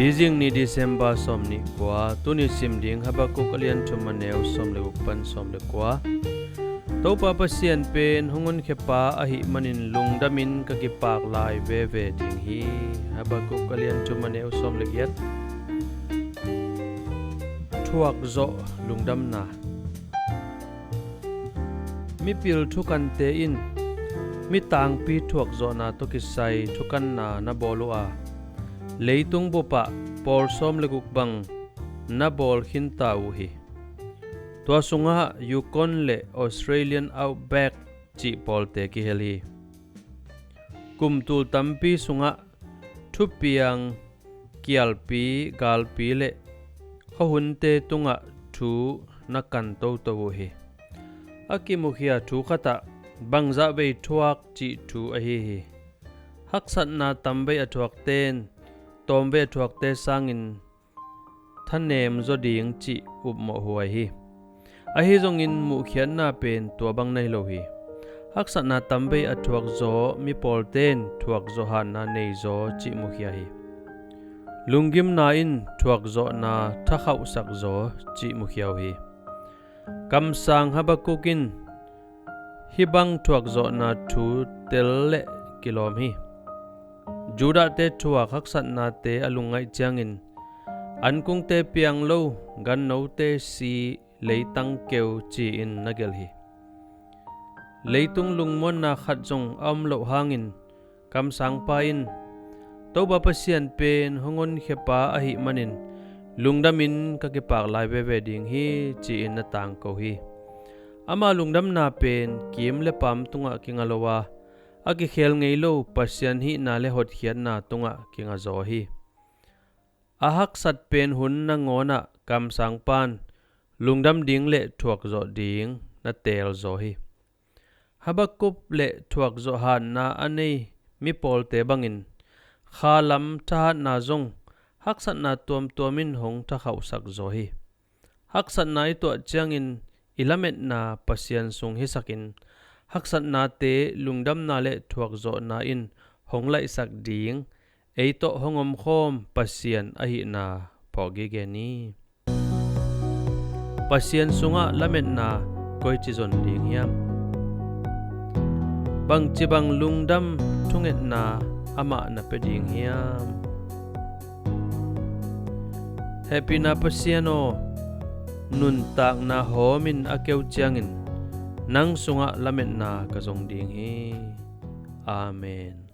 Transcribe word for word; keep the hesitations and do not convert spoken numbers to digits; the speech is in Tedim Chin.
Tuzing ni December sawm nih kua, tuni sim ding Habakuk a lian thum a neu sawm le guk pan sawm le kua. Topa Pasian pen hong honkhia pa ahih manin lungdamin ka kipak lai veve ding hi. Habakuk a lian thum a neu sawm le giat. Thuakzawh lungdamna. Mipil thukante in mi tangpi thuakzawhna tawh kisai thukanna na bawl uh a, leitung bupah pawl sawm le guk bang na bawl khinta uh hi. Tua sungah Yukon le Australian Outback cih pawlte kihel hi. Kum tul tampi sungah thupiang, kialpi, galpi le khuahunte tungah thu na kan toto uh hi. A kimukhia thu khatah bangzah vei thuak cih thu ahi hi. Haksatna tamvei a thuakte in tawmvei a thuakte sangin thanem zaw ding cih upmawh huai hi. Ahi zongin muhkhiatna pen tua bang na hi lo hi. Haksatna tamvei a thuakzaw mi pawlte in thuakzawh hatna neizaw cih mukhia hi. Lunggimna in thuakzawhna thakhauhsakzaw cih mukhia uh hi. Kamsang Habakuk in hih bang thuakzawhna thu tel le kilawm hi. Judahte thuak haksatnate a lungngaih ciangin ankungte piang lo, gannote si, leitang keu ci-in na gelh hi. Leitung lungmuanna khat zong a om loh hangin kamsangpa in Topa Pasian pen hong honkhia pa ahih manin lungdamin ka kipak lai veve ding hi ci-in na tangko hi. Ama lungdamna pen kiim le paam tungah kinga lo a, a kikhel ngei lo Pasian hihna le hotkhiatna tungah kinga zaw hi. A haksat pen hun nangawnah kamsangpan lungdam ding le thuakzawh ding na teel zaw hi. Habakuk le thuakzawh hatna a nei mi pawlte bangin khalam thahatna zong haksatna tuamtuam in hong thakhauhsak zaw hi. Haksatna i tuah ciangin i lametna Pasian sung hisakin haksatnate lungdamna le thuakzawhna in hong laihsak ding ei tawh hong omkhawm Pasian ahihna phawk gige ni. Pasian sungah lametna koici zon ding hiam? Bangci bang lungdam thungetna amah na pia ding hiam? Hehpihna Pasian aw, nuntakna hawmin a keu ciangin nang sungah lametna ka zong ding hi. Amen.